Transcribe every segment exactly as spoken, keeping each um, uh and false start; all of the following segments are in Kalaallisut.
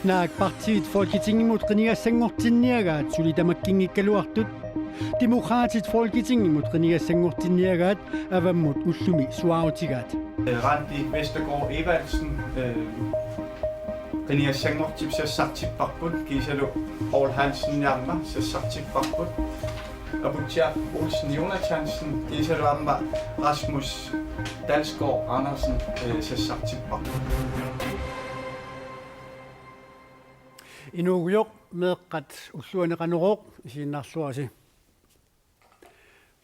Naak partiit Folketingimut qinigassanngortinniagaat suli tamakkinngikkaluartut. Demokraatit Folketingimut qinigassanngortinniagaat avammut ullumi suaarutigaat. Randi Vestergaard Evaldsen, øh, qinigassanngortip sassartipparput, kiisalu Poul Hansen aamma sassartipparput. Aputsiaq Olsen Jonathansen, kiisalu aamma Rasmus Dalsgaard Andersen, øh, sassartipparput. Inuugujoq, meeqqat ulluani Qanorooq isiginnaarluarisi.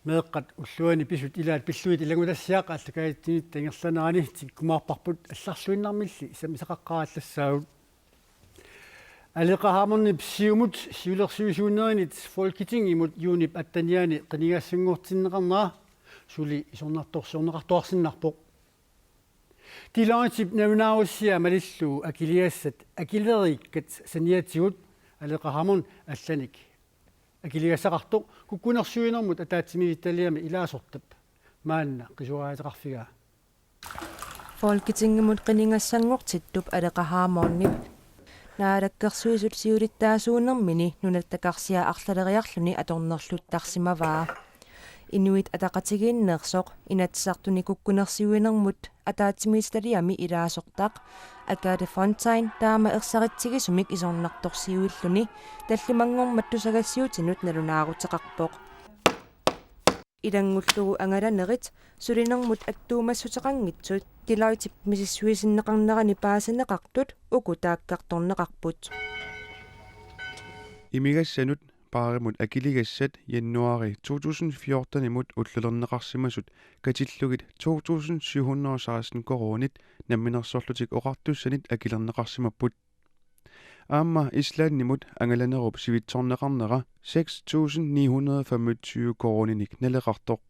Meeqqat ulluani pisut ilaat pillugit ilanngutassiaq aallakaatitsinni ingerlanerani tikikkumaarparput, allarluinnarmilli sammisaqaqqaarallassaavut. Aleqa Hammondip Siumut siulersuisuunerinit Folketingimut juunip attenianni qinigassanngortinneqarnera suli isornartorsiorneqartuarsinnarpoq. Deloittep nalunaarusiaa malillugu akiligassat akileriikkat saniatigut Aleqa Hammond allanik akiligassaqartoq kukkunersiuinermut ataatsimiititaliami ilaasortap maanna qisuariaateqarfigaa. Folketingimut qinigassanngortittup Aleqa Hammondip Naalakkersuisut siulittaasuunermini nunatta karsia arlaleriarluni atornerluttarsimavaa. Inuit Ataqatigiinneersoq Inatsisartuni kukkunersiuinermut ataatsimiititaliami ilaasortaq Agathe Fontain taama ersaritsigisumik isornartorsiuilluni tallimanngormat tusagassiutinut nalunaaruteqarpoq. Ilanngullugu angalanerit sulinermut attuumassuteqanngitsut Deloittep misissuisinneqarnerani paasineqartut uku taakkartorneqarput. Imigassanut paarimut akiligassat januaari to tusind fjortenimut ullulerneqarsimasut katillugit to tusind syv hundrede og seksten koruunit Namminersorlutik Oqartussanit akilerneqarsimapput. Aamma Islandimut angalanerup sivitsorneqarnera seks tusind ni hundrede femogtyve koruuninik naleqartoq.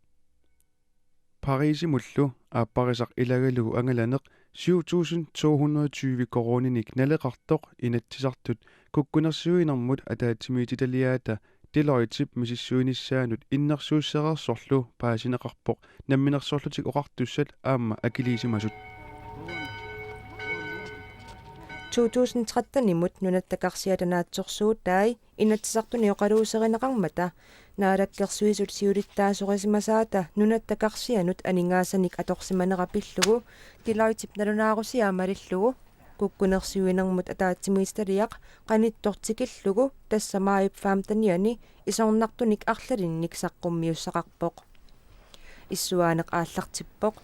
Parisimullu aapparisaq ilagalugu angalaneq syv tusind to hundrede tyve koruuninik naleqartoq Inatsisartut kukkunersiuinermut ataatsimiititaliaata Deloittep misissuinissaanut innersuussereersorlu paasineqarpoq Namminersorlutik Oqartussat aamma akiliisimasut. To tusind trettenimut nunatta karsiata naatsorsuutai Inatsisartuni oqaluuserineqarmata Naalakkersuisut siulittaasorisimasaata nunatta karsianut aningaasanik atorsimanera pillugu Deloittep nalunaarusiaa malillugu kukkunersiuinermut ataatsimiititaliaq qanittoq tikillugu tassa maajip femtenianni isornartunik arlalinnik saqqummiussaqarpoq. Issuaaneq aallartippoq.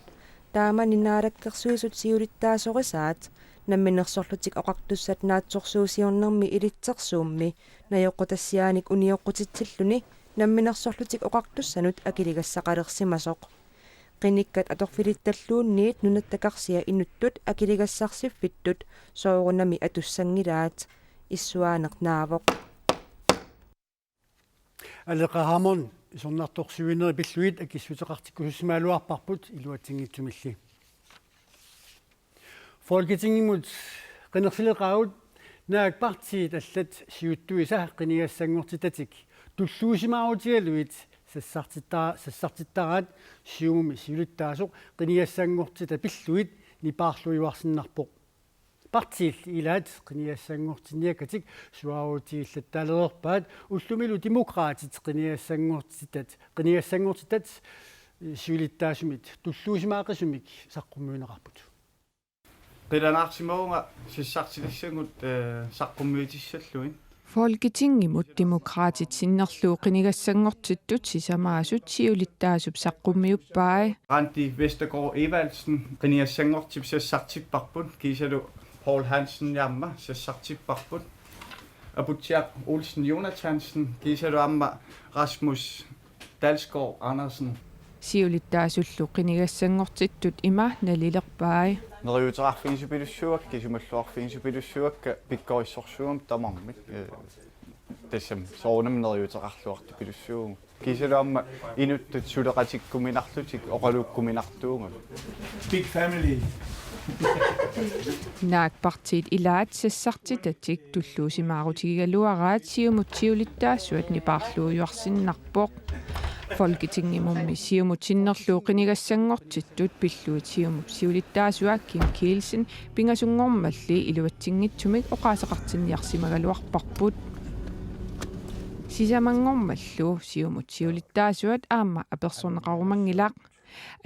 Taamani Naalakkersuisut siulittaasorisaat Namminersorlutik Oqartussat naatsorsuusiornermi ilitsersuummi najoqqutassiaanik unioqqutitsilluni Namminersorlutik Oqartussanut akiligassaqalersimasoq. Qinikkat atorfilittalluunniit nunatta karsia inuttut akiligassarsiffittut soorunami atussanngilaat. Issuaaneq naavoq. Aleqa Hammond, isornartorsiuinerit pillugit akissuteqartikkusussimagaluarparput iluatsinngitsumilli. Folketingimut qinersileqaagut naak partiit allat siuttuisa qinigassanngortitatik tulluusimaarutigalugit sassartitta-, sassartittaraat Siumumi siulittaasoq qinigassanngortitaq pillugit nipaarluiuarsinnarpoq. Partiilli ilaat qinigassanngortinniakkatik suaarutigillattaalereerpaat, ullumilu Demokraatit qinigassanngortitat, qinigassanngortitat siulittaasumit tulluusimaaqisumik saqqummiunneqarput. Qilanaarsimavunga sassartitassagut, øh, saqqummiutissallugit. Folketingimut Demokraatit sinnerlugu qinigassanngortittut sisamaasut siulittaasup saqqummiuppai. Randi Vestergaard Evaldsen qinigassanngortip sassartipparput, kiisalu Poul Hansen aamma sassartipparput. Aputsiaq Olsen Jonathansen, kiisalu aamma Rasmus Dalsgaard Andersen. Siulittaasullu qinigassanngortittut ima nalilerpai. Neriuuteqarfigisupilussuuakka, kisimalluarfigisupilussuuakka pikkorissorsuugamik tamarmik. Øh, tassami soorunami neriuuteqarluartupilussuuvugut. Kiisalu aamma inuttut suleqatikkuminarlutik oqaluukkuminartuugamik. Big family. Naak partiit ilaat sassartitatik tulluusimaarutigigaluaraat Siumut siulittaasuat nipaarluiuarsinnarpoq. Folketingimummi Siumut sinnerlugu qinigassanngortittut pillugit Siumup siulittaasua Kim Kielsen pingasunngormalli iluatsinngitsumik oqaaseqartinniarsimagaluarparput. Sisamanngormallu Siumut siulittaasuat aamma apersorneqarumanngilaq.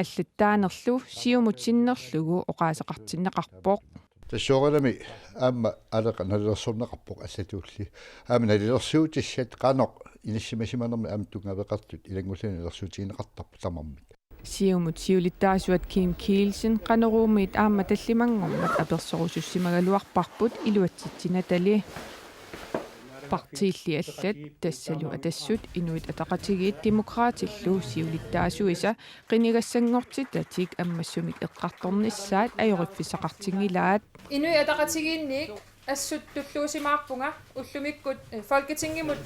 Allattaanerlu Siumut sinnerlugu oqaaseqartinneqarpoq. Tassuugalami aamma Aleqa nalilersorneqarpoq allatuulli. Aamma nalilersuutissat qanoq inissisimasimanermi aamma tunngaveqartut ilanngullugu nalilersuutigineqartarput tamarmik. Siumut siulittaasuat Kim Kielsen Qanoruumiit aamma tallimanngormat apersorusussimagaluarparput iluatsitsinatali. Partiilli allat, tassalu Atassut, Inuit Ataqatigiit Demokraatillu siulittaasuisa qinigassanngortitatik ammassumik eqqartornissaat ajoriffissaqartinngilaat. Inuit Ataqatigiinniit assut tulluusimaarpunga ullumikkut, eh, Folketingimut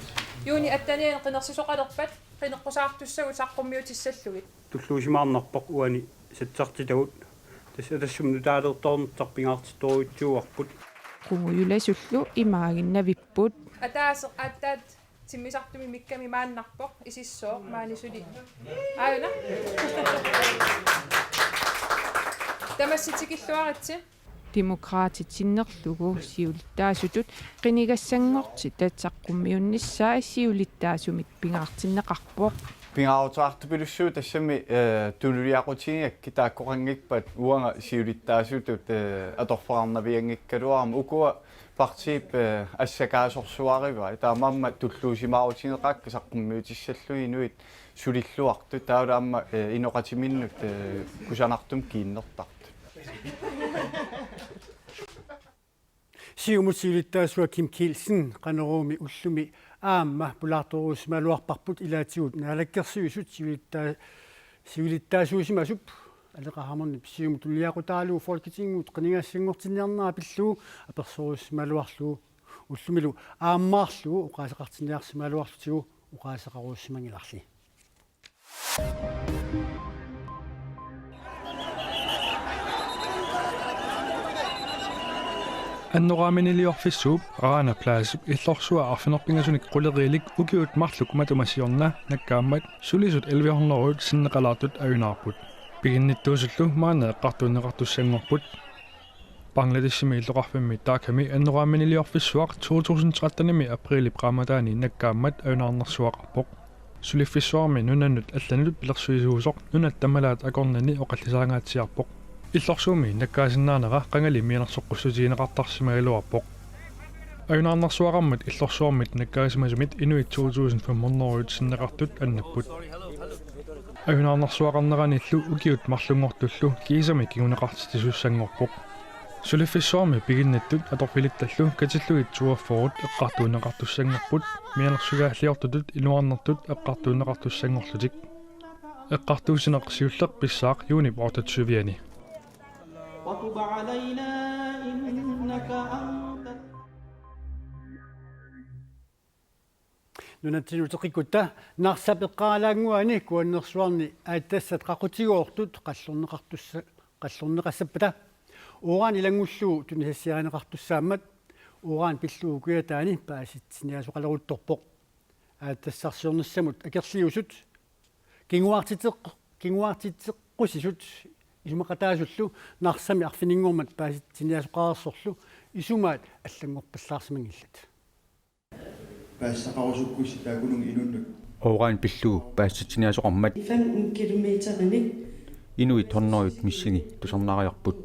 juuni attenianni qinersisoqalerpat qineqqusaartussagut saqqummiutissallugit. Tulluusimaarnarpoq uani sassartitagut. Tassa tassami nutaaleertarnissaq pingaartittorujussuuarput. Qungujulasullu imaaginnavipput. Ataaseq aatsaat timmisartumi mikkami maannarpoq isissooq maani suli. Aajuna. Tamassi tikilluaritsi. Demokraatit sinnerlugu siulittaasutut qinigassanngortitat saqqummiunnissaa siulittaasumik pingaartinneqarpoq. Pingaaruteqartupilussuuvoq tassami, eh, tunuliaqutigigakkit taakkoqanngippat uanga siulittaasutut, eh, atorfeqarnavianngikkaluarama ukua partiip, eh, assakaasorsuarivai taamaammat tulluusimaarutigeqaakka saqqummiutissallugit inuit sulilluartut taavalu aamma, eh, inoqatiminnut, eh, kusanartumik kiinnertartut. Siumut siulittaasua Kim Kielsen Qanoruumi ullumi aamma pulaartorujussimagaluarparput ilaatigut Naalakkersuisut siulitta-, siulittaasuusimasup Aleqa Hammondip Siumut tunuliaqutaralugu Folketingimut qinigassanngortinniarnera pillugu apersorujussimagaluarlugu ullumilu aammaarlugu oqaaseqartinniarsimagaluarlutigu oqaaseqarujussimanngilarli. Annoraamminiliorfissuup Rana Pladsip illorsuaq arfineq-pingasunik quleriilik ukiut marluk matuma siorna nakkaammat sulisut elleve hundrede sinneqalaartut ajunaarput. Piginnittuusullu maanna eqqartuunneqartussanngorput. Bangladeshimi illoqarfimmi Dhakami annoraamminiliorfissuaq to tusind trettenimi aprilip qaammataani nakkaammat ajunaarnersuaqarpoq. Suliffissuarmi nunanut allanut pilersuisuusoq nunat tammalaat akornanni oqallisaangaatsiarpoq. Illorsuummi nakkaasinnaanera qangali mianersoqqussutigineqartarsimagaluarpoq. Ajunaarnersuaqarmat illorsuarmit nakkaasimasumit inuit to tusind fem hundrede sinneqartut annapput. Ajunaarnersuaqarneranillu ukiut marlunngortullu kiisami kinguneqartitsisussanngorpoq. Suliffissuarmi piginnittut atorfilittallu katillugit toogfyrre eqqartuunneqartussanngorput, mianersugaalliortutut inuarnertut eqqartuunneqartussanngorlutik. Eqqartuussineq siulleq pissaaq juunip otteogtyve-ani. وتب علينا إنك أنت Nunatsinnut uteqqikkutta Narsap eqqaalaannguani Kuannersuarni aatsitassat qaqutigoortut qallorneqartussa-, qallorneqassappata. Uran ilanngullugu tunisassiarineqartussaammat uran pillugu Kujataani paasitsiniaasoqaleruttorpoq. Aatsitassarsiornissamut akerliusut kinguaartiteq-, kinguaartiteqqusisut isumaqataasullu Narsami arfininngormat paasitsiniaasoqareersorlu isumaat allanngorpallaarsimanngillat. Paasisaqarusukkussi taakkununnga inunnut. Uran pillugu paasitsiniaasoqarmat femten kilometerinik inuit hundredet missingi tusarnaariarput.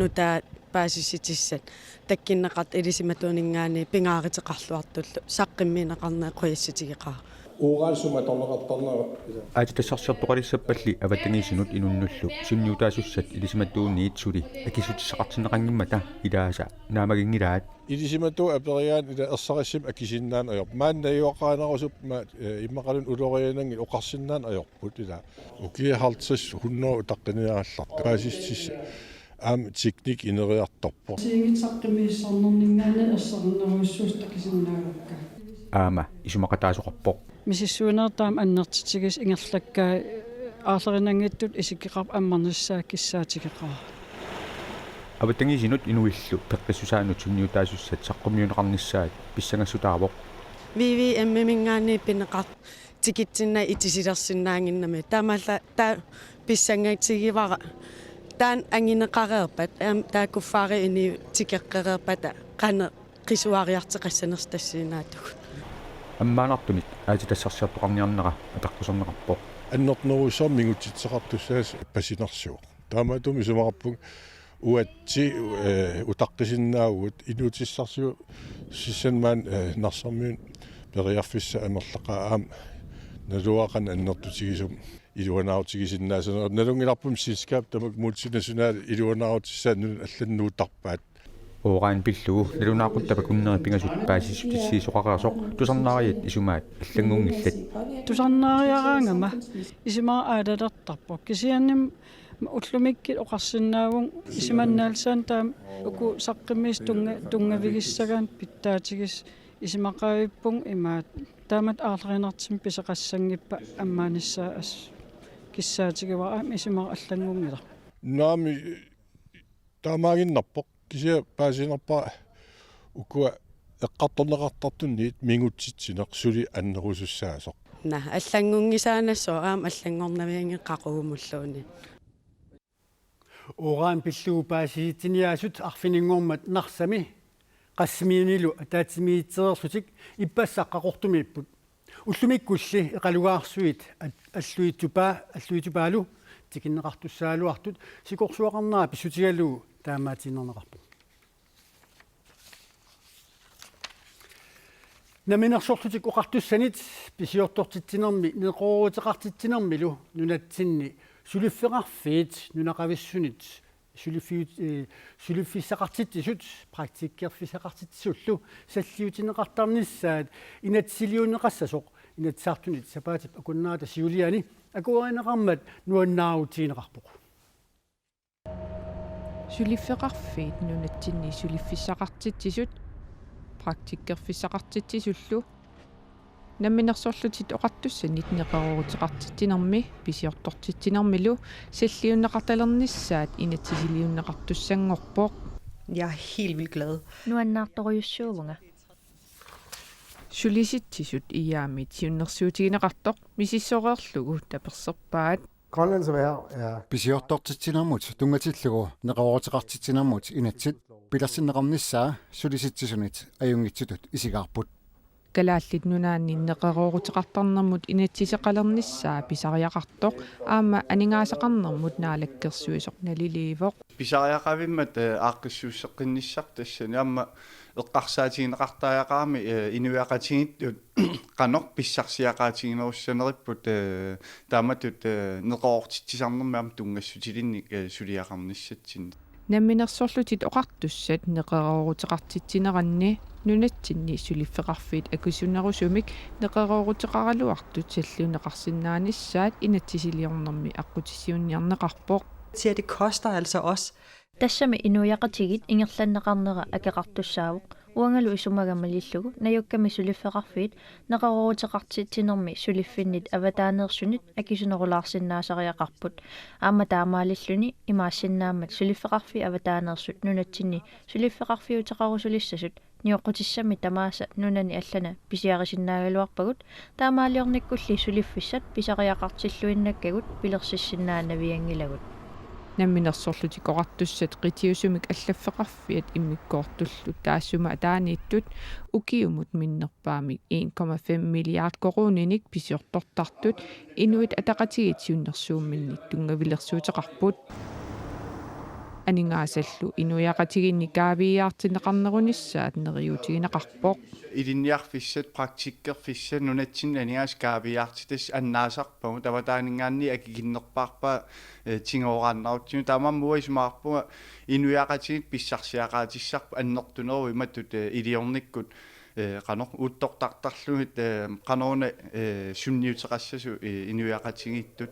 Nutaat paasissutissat takkunneqartut ilisimatuuninngaanniit pingaaruteqarluartullu saqqummiunneqarneq qujassutigeqaara. Uran sumut atorneqartarnera? Aatsitassarsiortoqalissappalli avatangiisinut inunnullu sunniutaasussat ilisimatuunniit suli akissutissaqartinneqanngimmata ilaasa naammaginngilaat. Ilisimatuut aperigaanni ila ersarissummik akisinnaaneq ajorput. Maani najugaqaannarusuppat, eh, immaqaluunniit uloriananngilaq oqarsinnaaneq ajorput ila. Ukiut halvtreds hundrede utaqqiniarallartut. Paasissutissat aamma teknik ineriartorpoq. Siigit saqqummiussarnerninngaanniit ersarinnerujussuusut takusinnaagakka. Aamma isumaqataasoqarpoq. Misissuinerit taama annertutigisut ingerlakkaat aarlerinanngitsutut isikkoqarpoq ammarnissaa kissaatigeqaara. Avatangiisinut inuillu peqqissusaannut sunniutaasussat saqqummiunneqarnissaat pissangassutaavoq. V V M-iminngaanniit pineqar-, tikitsinnagit itisilersinnaannginnami. Taamaallaat taava pissangatigivara taanna angineqareerpat, aamma taakkuffaarit inuit tikeqqereerpata qanoq qisuariartoqassanersoq tassaaginnartugut. Ammaanartunit aatsitassarsiortoqarniarnera apeqquserneqarpoq. Annertunerusumik mingutsitseqartussaasoq pasinarsivoq. Taamaattumik isumaqarpunga uatsi, eh, utaqqisinnaavugut inuutissarsiortitsisut maani, eh, Narsarmiunut periarfissaq amerlaqaaq, aamma naluara qanoq annertutigisumik iluanaarutigisinnaasanerat. Nalunngilarpummi selskabit tamakku multinationalit iluanaarutissaat nunat allanut nuuttarpaat. Uran pillugu nalunaaquttat akunneri pingasut paasissutissiisoqareersoq tusarnaariat isumaat allanngunngillat. Tusarnaariaraangama isumaqarpunga aalalertarpoq. Kisianni ullumikkut oqarsinnaavunga isumannaallisaanik taama uku saqqummiisut tunnga-, tunngavigissagaanni pitsaassagaanni isumaqarpunga imaattoq. Taamatut aarlerinartumik pisoqassanngippat ammaanissaa assut kissaatigivara, aamma isumaqarpunga allanngunngilaq. Naamik taamaaginnarpoq, kisianni paasiinnarpara ukua eqqartorneqartartunit mingutsitsineq suli annerusussaasoq. Naa, allanngunngisaannassaaq aamma allanngornavianngilaq qaqugumulluunniit. Uran pillugu paasisitsiniaasut arfininngormat Narsami Qassimiunilu ataatsimiititsereerlutik ippassaq Qaqortumiipput. Ullumikkulli Eqalugaarsuit at-, Alluitsup Paa-, Alluitsup Paalu tikinneqartussagaluartut sikorsuaqarnera pissutigalugu taamaatiinnarneqarpoq. Namminersorlutik Oqartussanit pisiortortitsinermi neqerooruteqartitsinermilu nunatsinni suliffeqarfiit nunaqavissunit suliffiut-, eh, suliffissaqartitsisut praktikkerfissaqartitsisullu salliutineqartarnissaat inatsisiliunneqassasoq Inatsisartunit sapaatip akunnerata siuliani akuerineqarmat nuannaarutigineqarpoq. Suliffeqarfiit nunatsinni suliffissaqartitsisut praktikkerfissaqartitsisullu Namminersorlutik Oqartussanit neqerooruteqartitsinermi pisiortortitsinermilu salliunneqartalernissaat inatsisiliunneqartussanngorpoq. Jeg er helt vildt glad. Nuannaartorujussuuvunga. Sulisitsisut I A-mit siunnersuutigineqartoq misissoreerlugu taperserpaat. Grønlands Erhverv er Pisiortortitsinermut tunngatillugu neqerooruteqartitsinermut inatsit pilersinneqarnissaa Sulisitsisunit ajunngitsutut isigaarput. Kalaallit Nunaanni neqerooruteqartarnermut inatsiseqalernissaa pisariaqartoq aamma aningaasaqarnermut naalakkersuisoq naliliivoq. Pisariaqavimmat, eh, aaqqissuusseqqinnissaq tassani aamma eqqarsaatigineqartariaqarami, eh, inuiaqatigiittut qanoq pissarsiaqaatiginerussaneripput, eh, taamatut, eh, neqeroortitsisarnermi aamma tunngassutilinnik, eh, suliaqarnissatsinnik. Namminersorlutik Oqartussat neqerooruteqartitsineranni nunatsinni suliffeqarfiit akisunerusumik neqerooruteqaraluartut salliunneqarsinnaanissaat inatsisiliornermi aqqutissiuunniarneqarpoq. Siger, det koster altså også. Tassami inuiaqatigiit ingerlanneqarnera akeqartussaavoq. Uangalu isumaga malillugu najukkami suliffeqarfiit neqerooruteqartitsinermi suliffinnit avataaneersunit akisunerulaarsinnaasariaqarput. Aamma taamaalilluni imaassinnaammat suliffeqarfiit avataaneersut nunatsinni suliffeqarfiuteqarusulissasut nioqqutissammi tamaasa nunani allana pisiarisinnaagaluarpagut, taamaaliornikkulli suliffissat pisariaqartilluinnakkagut pilersissinnaanavianngilagut. Namminersorlutik Oqartussat qitiusumik allaffeqarfiat immikkoortullu taassuma ataaniittut ukiumut minnerpaamik en komma fem milliard koruuninik pisiortortartut Inuit Ataqatigiit siunnersuumminni tunngavilersuuteqarput. Aningaasallu inuiaqatigiinni kaaviiaartinneqarnerunissaat neriuutigineqarpoq. Ilinniarfissat, praktikkerfissat, nunatsinni aningaasat kaaviiaartitassat annaasarpagut, avataaninngaanniit akikinnerpaarpaa, eh, tigooraannarutsigu. Taamaammat uanga isumaqarpunga inuiaqatigiit pissarsiaqaatissarput annertuneruvoq imatut, eh, iliornikkut, eh, qanoq uuttortartarlugit, eh, qanoruna, eh, sunniuteqassasoq, eh, inuiaqatigiittut.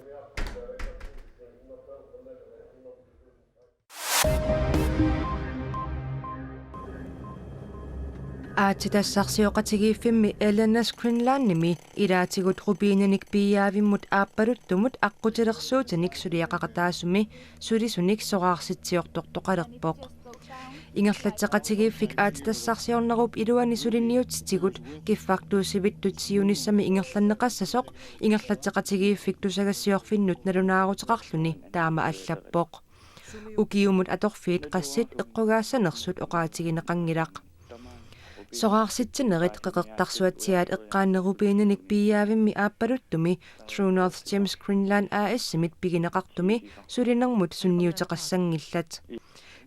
Aatsitassarsioqatigiiffimmi L N S Greenlandimi ilaatigut rubininik piiaavimmut aappaluttumut aqqutilersuutinik suliaqaqataasumi sulisunik soraarsitsiortortoqalerpoq. Ingerlatseqatigiiffik aatsitassarsiornerup iluani suliniutitigut kiffartuussivittut siunissami ingerlanneqassasoq ingerlatseqatigiiffik tusagassiorfinnut nalunaaruteqarluni taama allappoq. Ukiumut atorfiit qassit eqqugaassanersut oqaatigineqanngilaq. Soraarsitsinerit Qeqertarsuatsiaat eqqaani rubininik piiaavimmi aappaluttumi True North Gems Greenland A/S-imit pigineqartumi sulinermut sunniuteqassanngillat.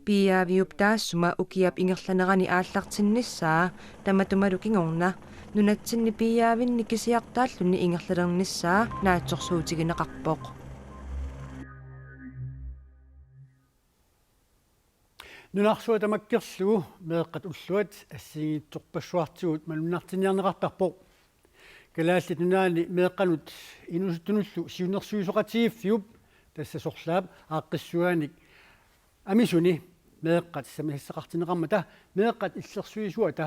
Piiaaviup taassuma ukiap ingerlanerani aallartinnissaa tamatumalu kingorna nunatsinni piiaavinni kisiartaalluni ingerlalernissaa naatsorsuutigineqarpoq. Nunarsuaq tamakkerlugu meeqqat ulluat assigiinngitsorpassuartigut malunnartinniarneqartarpoq. Kalaallit Nunaanni meeqqanut inuusuttunullu siunnersuisoqatigiiffiup, tassa sorlaap aaqqissuuganik Amisuni meeqqat sammisassaqartinneqarmata meeqqat illersuisuata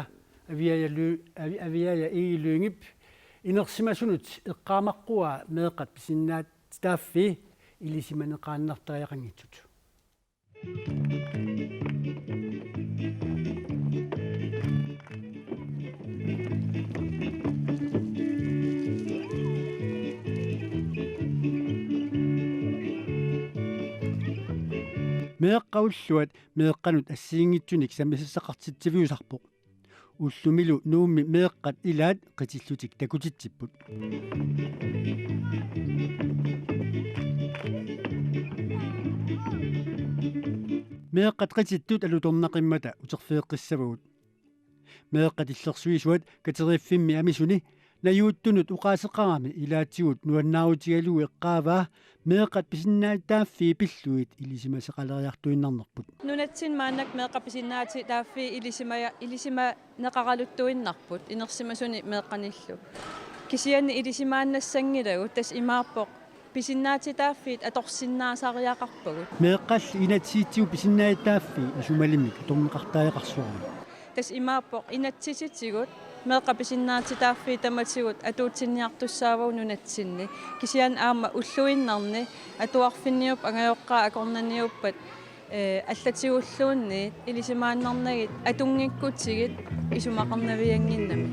Aviaja Ly-, Avi-, Aviaja Egede Lyngep inersimasunut eqqaamaqquaa meeqqat pisinnaatitaaffii ilisimaneqaannartariaqanngitsut. Meeqqat ulluat meeqqanut assigiinngitsunik sammisassaqartitsiviusarpoq. Ullumilu Nuummi meeqqat ilaat qitillutik takutitsipput. Meeqqat qitittut alutornaqimmata uterfigeqqissavagut. Meeqqat illersuisuat kateriiffimmi Amisuni najuuttunut oqaaseqarami ilaatigut nuannaarutigalugu eqqaavaa meeqqat pisinnaatitaaffii pillugit ilisimasaqaleriartuinnarnerput. Nunatsinni maannakkut meeqqat pisinnaatitaaffii ilisima-, ilisimaneqaraluttuinnarput inersimasuni meeqqanillu. Kisianni ilisimaannassanngilagut, tassa imaappoq pisinnaatitaaffiit atorsinnaasariaqarpagut. Meeqqalli inatsisitigut pisinnaatitaaffii isumalimmik atorneqartariaqarsuarmata. Tassa imaappoq inatsisitigut meeqqat pisinnaatitaaffii tamatigut atuutsinniartussaavagut nunatsinni. Kisianni aamma ulluinnarni atuarfinniup angajoqqaat akornanniuppat, ee, allatigulluunniit ilisimaannarnagit atunngikkutigit isumaqarnaviannginnami.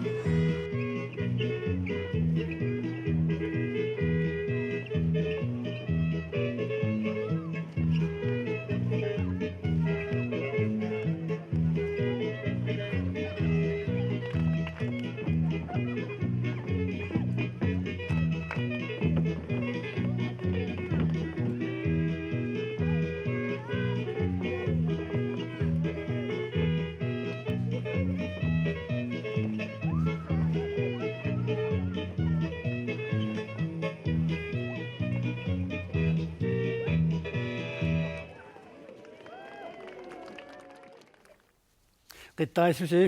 Qittarissusi.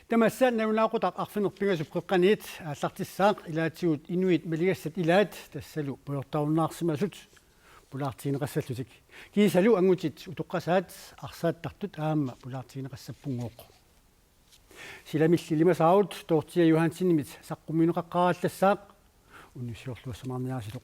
Tamassa nalunaaqutaq arfineq-pingasup qeqqaniit aallartissaaq, ilaatigut inuit maligassat ilaat tassalu pujortarunnaarsimasut pulaartigineqassallutik. Kiisalu angutit utoqqasaat arsaattartut aamma pulaartigineqassappunngooq. Silamilli ilimasaarut Dorthea Johansenimit saqqummiunneqaqqaarallassaaq, unnussiorluassamaarniaritsi.